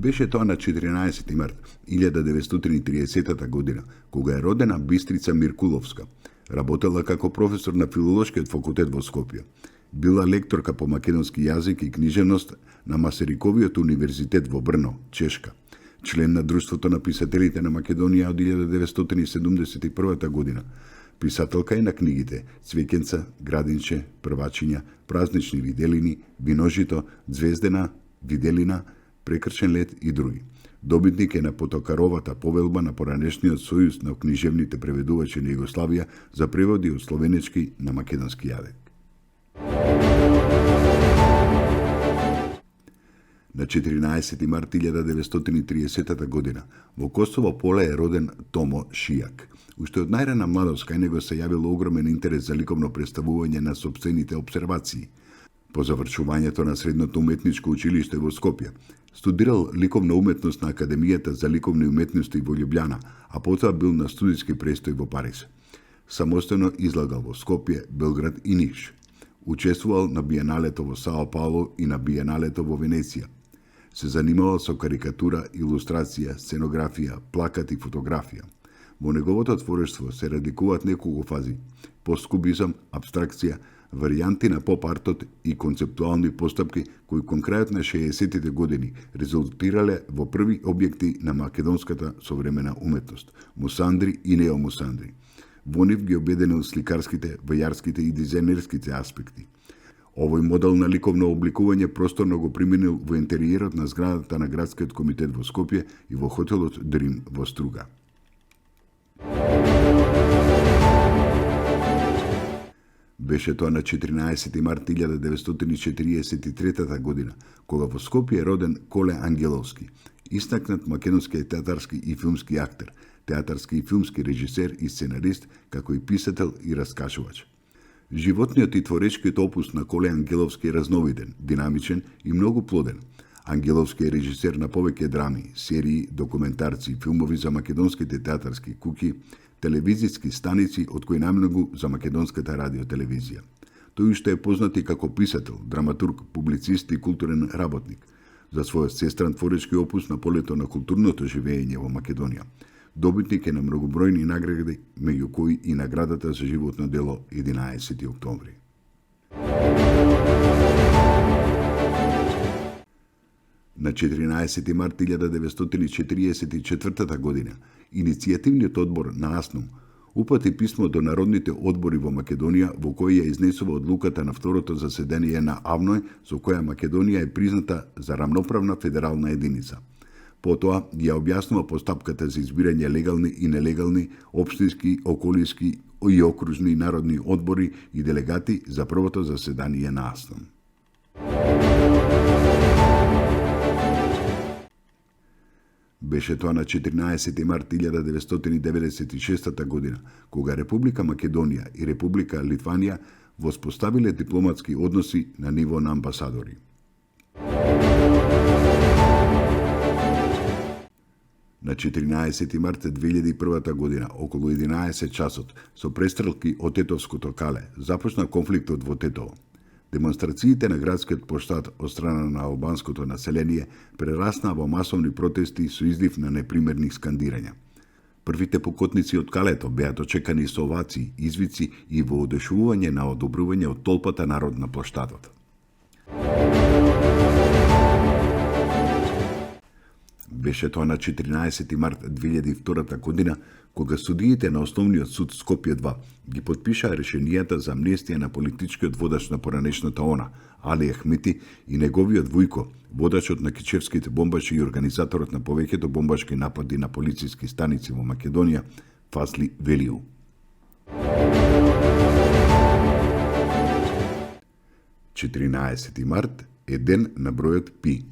Беше тоа на 14 март 1930 година, кога е родена Бистрица Миркуловска. Работела како професор на филолошкиот факултет во Скопје. Била лекторка по македонски јазик и книжевност на Масариковиот универзитет во Брно, Чешка. Член на Друштвото на писателите на Македонија од 1971 година. Писателка е на книгите Цвеќенца, Градинче, Првачиња, Празнични виделини, Виножито, Звездена, Виделина, Прекршен лед и други. Добитник е на Потокаровата повелба на поранешниот сојуз на книжевните преведувачи на Југославија за преводи од словенечки на македонски јазик. На 14 март 1930 година во Косово Поле е роден Томо Шијак. Уште од најрана младост кај него се јавил огромен интерес за ликовно представување на сопствените обсервации. По завршувањето на средното уметничко училиште во Скопје, студирал ликовна уметност на Академијата за ликовни уметности во Љубљана, а потоа бил на студиски престој во Париз. Самостојно излагал во Скопје, Белград и Ниш. Учествувал на биеналето во Сао Пауло и на биеналето во Венеција. Се занимавал со карикатура, илустрација, сценографија, плакат и фотографија. Во неговото творештво се разликуваат неколку фази: посткубизам, абстракција, варијанти на поп-артот и концептуални постапки кои кон крајот на 60-тите години резултирале во први објекти на македонската современа уметност – мусандри и неомусандри. Во нив ги обединил сликарските, вајарските и дизајнерските аспекти. Овој модел на ликовно обликување просторно го применил во интериерот на зградата на Градскиот комитет во Скопје и во хотелот Дрим во Струга. Беше тоа на 14 март 1943 година, кога во Скопје е роден Коле Ангеловски, истакнат македонски театарски и филмски актер, театарски и филмски режисер и сценарист, како и писател и раскажувач. Животниот и творечкиот опус на Коле Ангеловски е разновиден, динамичен и многу плоден. Ангеловски е режисер на повеќе драми, серии, документарци, филмови за македонските театарски куќи, телевизиски станици, од кои најмногу за македонската радиотелевизија. Тој уште е познат и како писател, драматург, публицист и културен работник. За својот сестран творечки опус на полето на културното живење во Македонија. Добитник е на многобројни награди, меѓу кои и наградата за животно дело 11 октомври. На 14 март 1944 година, иницијативниот одбор на АСНУМ упати писмо до народните одбори во Македонија во кој ја изнесува одлуката на второто заседание на АВНОј со која Македонија е призната за рамноправна федерална единица. Потоа ја објаснува постапката за избирање легални и нелегални општински, околински и окружни народни одбори и делегати за првото заседание на АСНУМ. Беше тоа на 14 март 1996 година, кога Република Македонија и Република Литванија воспоставиле дипломатски односи на ниво на амбасадори. На 14 март 2001 година, околу 11 часот, со престрелки од Тетовското кале, започна конфликтот во Тетово. Демонстрациите на градскиот площад од страна на албанското население прерасна во масовни протести со излив на непримерни скандирања. Првите покотници од калето беа дочекани со овации, извици и воодушевување на одобрување од толпата народ на площадот. Беше тоа на 14 март 2002 година, кога судиите на Основниот суд Скопје 2 ги подпишаа решенијата за амнестија на политичкиот водач на поранешната ОНА, Али Ахмети, и неговиот вујко, водачот на кичевските бомбаши и организаторот на повеќето бомбашки напади на полициски станици во Македонија, Фазли Велиу. – 14 март е ден на бројот Пи.